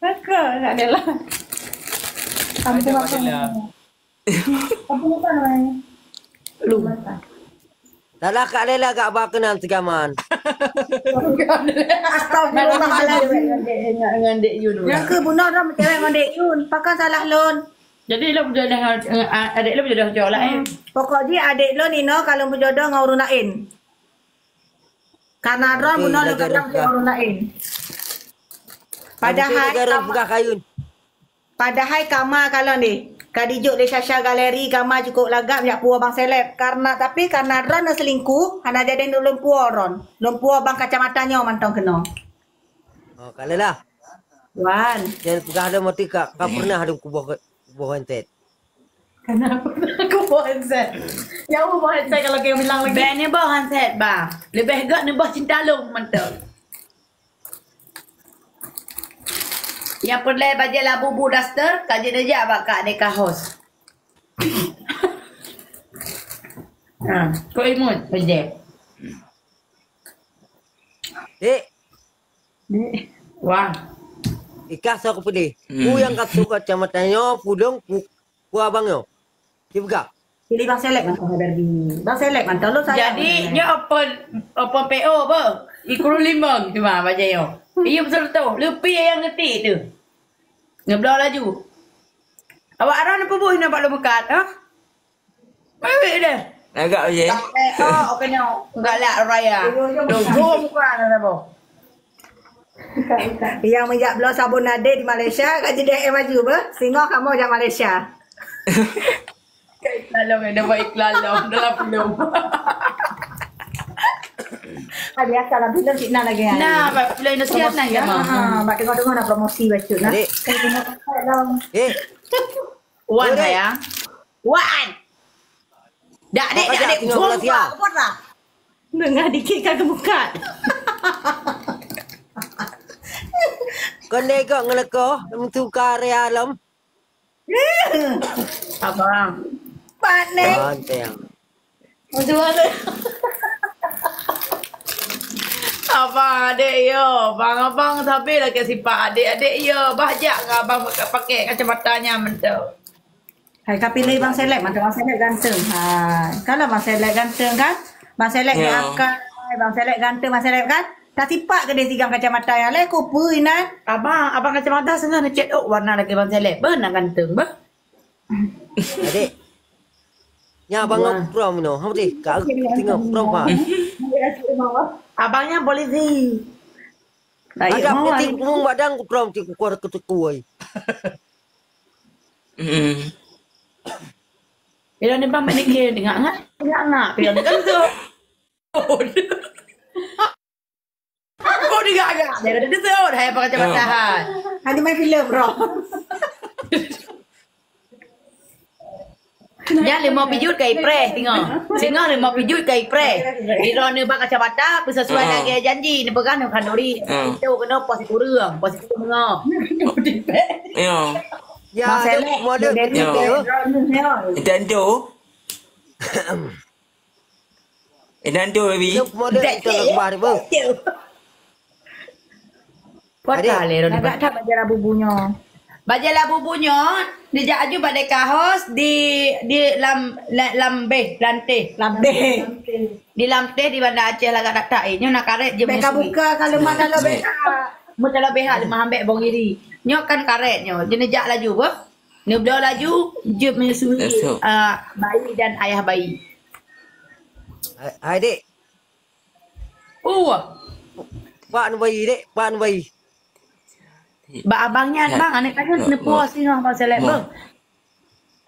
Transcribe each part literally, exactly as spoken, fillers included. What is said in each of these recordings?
Kakak, Kak Dela. Kampung apa? Kampung apa namanya? Lu. Salah Kak Dela gak ba keunan sigaman. Astagfirullahaladzim. Ngon Dek Yun. Nyang ke bunoe dah bercerai ngon Dek Yun. Pakon salah lôn? Jadi lôn berjodoh dengan, eh, adik lôn berjodoh dengan cowok lain. Pokok jih adik lôn inoe ka lôn berjodoh ngon ureueng lain. Karena droe bunoe lôn kadang ngon ureueng lain. Padahai kama, padahai kama kalon deh. Ka dijok lé Sasha galeri, kama cukup lagak jak puwoe Bang Seleb. Karena, tapi karena droe na selingkuh, hana jadi lôn puwoe droe. Lôn puwoe bang kacamata nyoe mantong keunoe. Oh, Kak Lela. Wan. Jangan peugah ada mati Kak. Kak pernah ada kuboh, kuboh handset. Kenapa aku bawa handset? Ya, aku bawa handset kalau kamu bilang lagi. Bèk neuboh handset, bah. Leubeh gèt neuboh cinta lôn mantap. Nyang peureulèe bajèe labu bu daster, ka jeuet neujak bak Kak Deka host. Ha, kok imut bajèe. Dek. Wah. Ikah soe kupeudeh. Hmm. Peue nyang ka sôk kacamata nyoe, peudong, peue, peue abang nyoe. Cipeugah. Pilih Bang Seleb mantong hadir di. Bang Seleb mantong, lôn sayang. Jadi, nyoe open, open P O apa? Ikrul limong cuma baca nyoe. Iya, betul tu. Leupie nyang ngetik tu. Ngebloe laju. Awak arah ni peubui nampak lôn meukat, ha? Mari deh. Agak je. Oh, kena. Galak raya. Dukung. Yang meujak bloe sabon Nade di Malaysia, ka jadi M laju beuh. Singoh kamoe jak Malaysia. Iklan lom, dah buat iklan lom dalam filem. Ah, biasa lah, filem cik na lagi kan. Nah, bak filem Indonesia na ya. Ha, bak tengok-tengok na promosi bacut nah. Adik. Tengok-tengok lom. Eh. Wan sayang. Wan. Dak dek, dak dek. Buka, buka dah. Nengah dikit ka geumukat. Kon dek kok ngeleko, meutuka area lom. Abang. Pat nek. Banteng. Abang, adek yo. Abang, abang sabe lah ke sifat adek-adek yo. Bah jak ngan abang pakai, pakai kacamata nyan mantap. Hai, ka pilih Bang Seleb, mantap Bang Seleb ganteng. Hai, kalau Bang Seleb ganteng kan? Bang Seleb ni akai, Bang Seleb ganteng, Bang Seleb kan? Tasipak ke dia sigang kacamata yang lain, ku pui nan? Abang, abang kacamata sana na chat, oh, warna lagi Bang Seleb. Benar ganteng, bah. Adik. Nya abang ngau prom no. Ha beutih. Ka tinggal prom ha. Abangnya polisi. Ada polisi kumung badang ku prom ti ku kuar keteku ai. Hmm. Bila ni bang ni ke dengar ngak, dengar ngak. Bila ni kan tu. Aku digagak. Dia kata, "Dia tu, dah payah pakai kacamata hai." Hanya main filem, bro. Nyan lima pijut ka ipreh, singoh. Singoh lima pijut ka ipreh. Di droeneuh bak kacamata, peusesuai lagèe janji. Neupeugah neuh khanduri. Itu keunoe pos sikureueng, pos sikureueng. Ya. Ya, Mak Selek, model dia begitu. Tentu. Inan tu, Baby. Dia model kita lepas dia, bang. Puasa le, Ron. Agak that bajai labu bunyo. Bajai labu bunyo, dijak aju bak deka hos di, di lam, la-, lam beh, lanteh. Lam beh. Di lam teh di Banda Aceh lagak that-that, eh. Nyoe na karet je. Beka buka kalau mah kalau beka. Mu kalau beha lemah ambek bong iri. Nyoe kan karet nyoe. Jeuneuh jak laju, beuh. Neubloe laju, jeuet menyusui, ah, bayi dan ayah bayi. Hai, hai, dek. Uh. Pak nu bayi, dek. Pak nu bayi. Bak abang nyan, bang, aneuk tanyoe neupuwoe singoh abang seleb, beuh.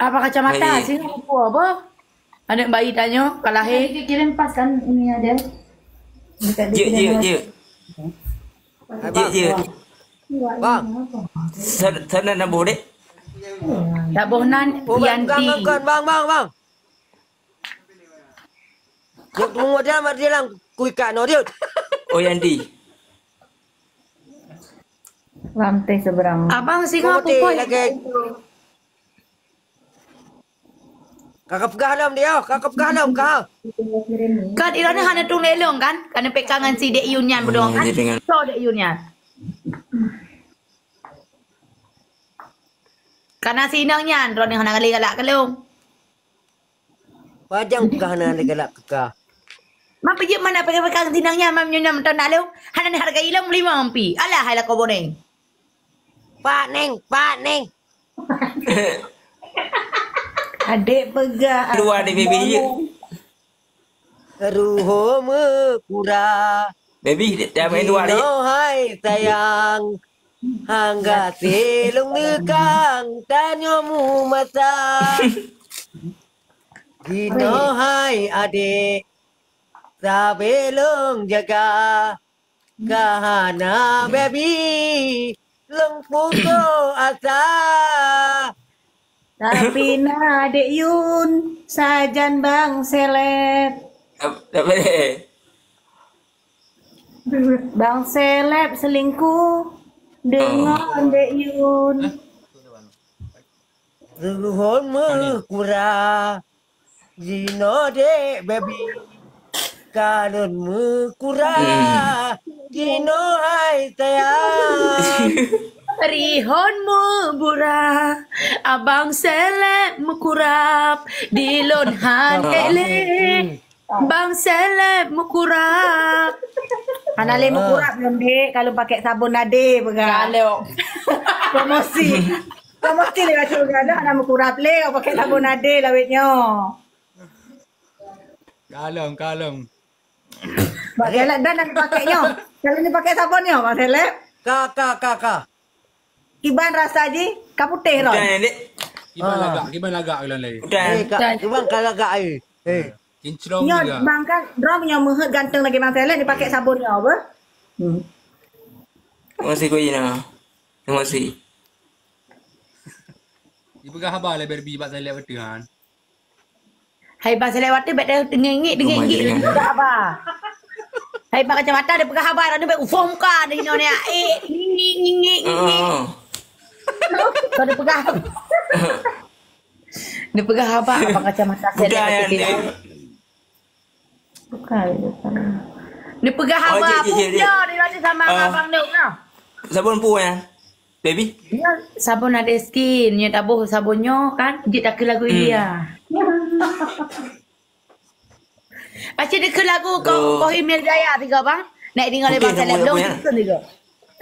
Apa kacamata singoh neupuwoe, beuh. Aneuk bayi tanyoe ka lahé. Kirim pas kan ini ada. Jeuet, jeuet, jeuet. Hai, bang. Jeuet, jeuet. Bang. Sa-, sana na boleh. Taboh nan. Oh, bang, Yanti. Bukan, bukan, bang, bang, bang. Nyok tunggu dia, mak dia lang kui kat no dia. Oh, Yanti. Lam teh seberang. Abang singoh pukul lagi. Kakak peugah lom dia, kakak peugah lom kah? Kan ilone hana tung lelong kan? Karena peka ngan si Dek Yun nyan bedong kan? So Dek Yun nyan. Karena sinong nyan, droeneuh hana galak-galak kelong. Pajang kah hana galak kekah. Mak pijit mana pakai-pakai sinong nyan, mam nyonya mentang nak lom. Hana ni harga ilong lima ampi. Alah hai lako boneng. Pak Neng, Pak Neng. Adek peugah. Dua di bibir je. Ruho meukura. Baby, dah main dua ni. Jinoe hai sayang. Hangga silong neukang tanyoe mumasa. Jinoe hai adek. Sabe lôn jaga. Ka hana baby, lôn putoh asa. Tapi na Dek Yun, sajan Bang Seleb. Ap-, apa dia? Bang Seleb selingkuh dengan Dek Yun. Ruhon meukura. Jinoe dek baby, ka lôn meukura. Jinoe hai sayang. Rihon meubura, abang seleb meukurab, di lôn han ék lé. Bang seleb meukurab. Hana lé meukurab lôn dek, kalau pakai sabon Nade peugah. Kalau. Promosi. Kau mesti lewat surga dah nak meukurap lé, kau pakai sabon Nade lawet nyoe. Kalong, kalong. Bak jalan dah nak pakai nyoe. Kalau ni pakai sabon nyoe, Bang Seleb. Ka, ka, ka, ka. Kiban rasa ji, ka putih ron. Udah, Dek. Kiban lagak, kiban lagak kalau lagi. Udah. Eh, ka, kiban ka lagak ai. Eh. Kinclong juga. Nyoe Bang kan, drom nyoe meuheuet ganteng lagi Bang Seleb, dipakai sabon nyoe apa? Hmm. Terima kasih, Kak Ina. Terima kasih. Dipeugah haba lé Barbie bak Seleb watèe han. Hai bak Seleb watèe bèk dah teungik-ngik, teungik-ngik, dipeugah haba. Hai bak kacamata dipeugah haba, dah bèk ufoh muka dah inoe ni. Eh, ngik, ngik, ngik, ngik. Kau dipeugah. Dipeugah haba abang kacamata Seleb. Bukan, bukan. Dipeugah haba, oh, cik, cik, cik, cik. Punya, dia sama abang dia, nah. Sabon pu, ya? Baby? Ya, sabon ada skin. Nyoe taboh sabon nyoe kan, jeuet takeu lagu India. Pasti dikeu lagu ko-, Kohinoor Jaya tiga, bang. Nak dengar lé bang Seleb dong, tiga.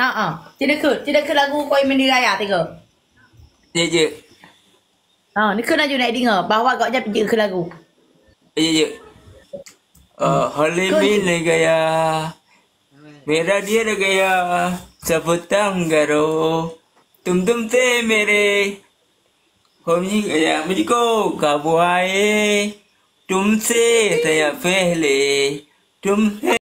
Ha ah. Cedekeu, cedekeu lagu Kohinoor Jaya tiga. Jeuet, jeuet. Ha, ni keu laju nak dengar bahwa gak jap jeuet keu lagu. Iya, iya. Eh, Halimin lé gaya. Mera dia lé gaya. Sapeutang garo. Tum tum te mere. Hom ni gaya. Mejiko kabuai. Tum se saya peh le. Tum